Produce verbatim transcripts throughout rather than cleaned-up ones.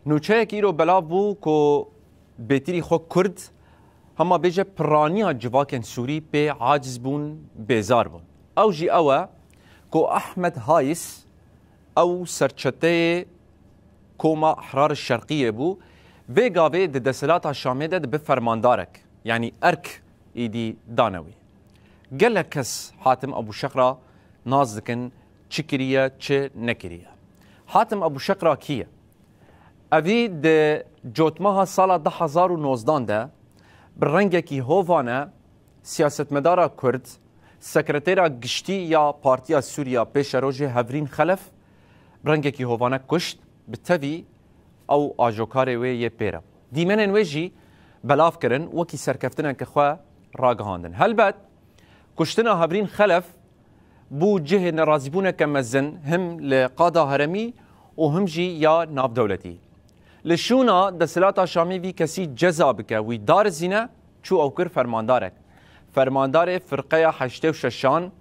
Nûçeyek îro belav bû ku bêtirî xwe Kurd, hema bêje piraniya civakên Sûrî pê aciz bûn, bêzar bûn. Ew jî ew e ku Ahmed Hayis, ew serçeteyê Koma Ehrar Şerqiyê bû, vê gavê di desthilata Şamê de dibe fermandarek, yanî erk îdî dane wî. Gelek kes Hatim Ebû Şeqra nas dikin, çi kiriye, çi nekiriye. Hatim Ebû Şeqra kî ye? Evî di cotmeha sala du hezar û nozdan de bi rengekî hovane siyasetmedara Kurd, sekretera giştî ya Partiya Sûriya Pêşerojê Hevrîn Xelef bi rengekî hovane kuşt, bi tevî ew ajokarê wê yê pêre. Dîmenên wê jî belav kirin, wekî serkeftineke xwe ragihandin. Helbet, kuştina Hevrîn Xelef bû cihê nerazîbûneke mezin, him li qada heremî û him jî ya navdewletî. Li şûna desthilata Şamê vî kesî ceza bike, wî darizîne, çû ew kir fermandarek. Fermandarê firqeya heştê û şeşan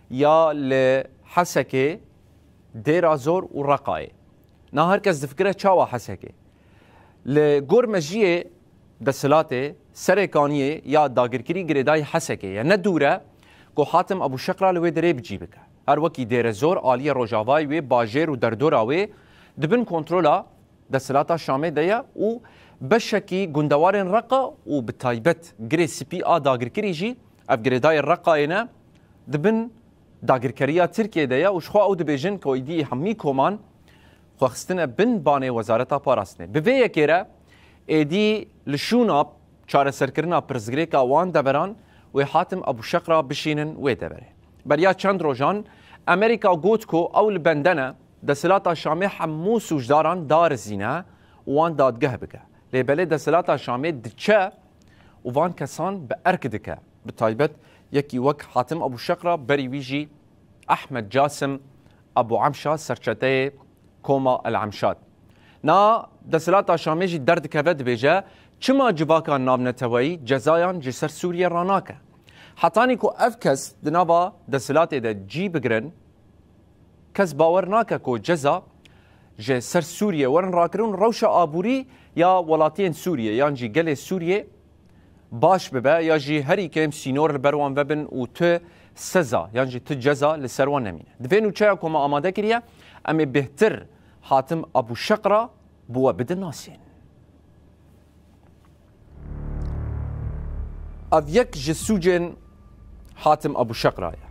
ya li Hesekê, Dêra Zor û Reqayê. Na her kes difikire çawa Hesekê? Li gor mejiyê desthilatê, serê kaniyê ya dagirkirî girêdayî Hesekê ye. Ne dûr e ku Hatim Ebû Şeqra li wê derê bi cî bike. Her wekî Dêrezor aliyê rojavayê wê, bajêr û derdora wê di bin kontrola desthilata Şamê de ye û beşekî gundewarên Reqa û bi taybet Girê Spî a dagirkirî jî, ev girêdayê Reqayê ne, di bin dagirkeriya Tirkiyê de ye û ji xwe ew dibêjin ku êdî hemî koman xwe xistine bin banê Wezareta Parastinê. Bi vê yekê re êdî li şûna çareserkirina pirsgirêka wan deveran wê Hatim Ebû Şeqra bişînin wê deverê. Beriya çend rojan Amerîka got ku ew li bende ne, desthilata Şamê hemû sûcdaran darizîne û wan dadgeh bike. Lê belê desthilata Şamê diçe û van kesan bi erk dike. Bi taybet yekî wek Hatim Ebû Şeqra, berî wî jî Ehmed Casim Ebû Emşa, serçeteyê Koma El Emşad. Na desthilata Şamê jî derdikeve, dibêje, çima civaka navneteweyî cezayan ji ser Sûriyê ranake? Hetanî ku ev kes di nava desthilatê de cî bigirin, kes bawer nake ku ceza ji ser Sûriyê werin rakirin û rewşa aborî ya welatiyên Sûriyê yan jî gelê Sûriyê baş bibe, ya jî herî kêm sînor li ber wan vebin û tu seza yan jî tu ceza li ser wan nemîne. Di vê nûçeya ku me amade kiriye, em ê bêhtir Hatim Ebû Şeqra bi we bidin nasîn. Ev yek ji sûcên Hatim Ebû Şeqra ye.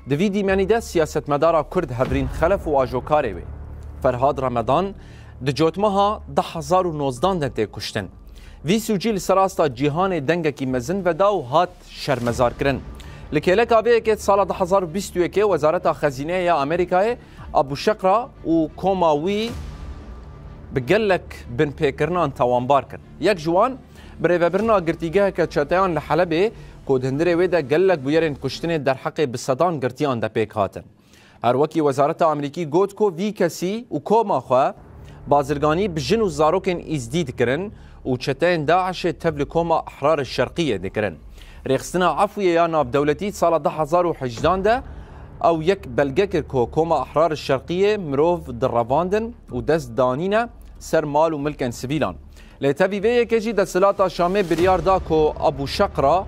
Di vî dîmenî de siyasetmedara Kurd Hevrîn Xelef û ajokarê wê, Ferhad Remedan, di cotmeha du hezar û nozdan de tê kuştin. Vî sûcî li ser asta cîhanê dengekî mezin veda û hat şermezarkirin. Li kêleka vê yekê, sala du hezar û bîst û yekê Wezareta Xezîneyê ya Amerîkayê Ebû Şeqra û koma wî bi gelek binpêkirinan tawanbar kir. Yek ji wan, birêvebirina girtîgeheke çeteyan li Helebê, ku di hundirê wê de gelek bûyerên kuştinê derheqê bi sedan girtiyan de pêk hatin. Her wekî Wezareta Amerîkî got ku vî kesî û koma xwe bazirganî bi jin û zarokên Îzdî dikirin û çeteyên DAIŞê tev li Koma Ehrar Şerqiyê dikirin. Rêxistina Efûyê ya navdewletî sala du hezar û hejdan de ew yek belge kir ku Koma Ehrar Şerqiyê mirov direvandin û dest danîne ser mal û milkên sivîlan. Lê tevî vê yekê jî desthilata Şamê biryar da ku Ebû Şeqra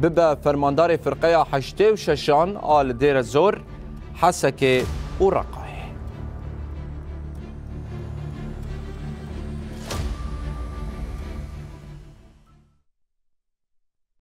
bibe fermandarê firqeya heştê û şeşan a li Dêre Zor, Hesekê û Reqa.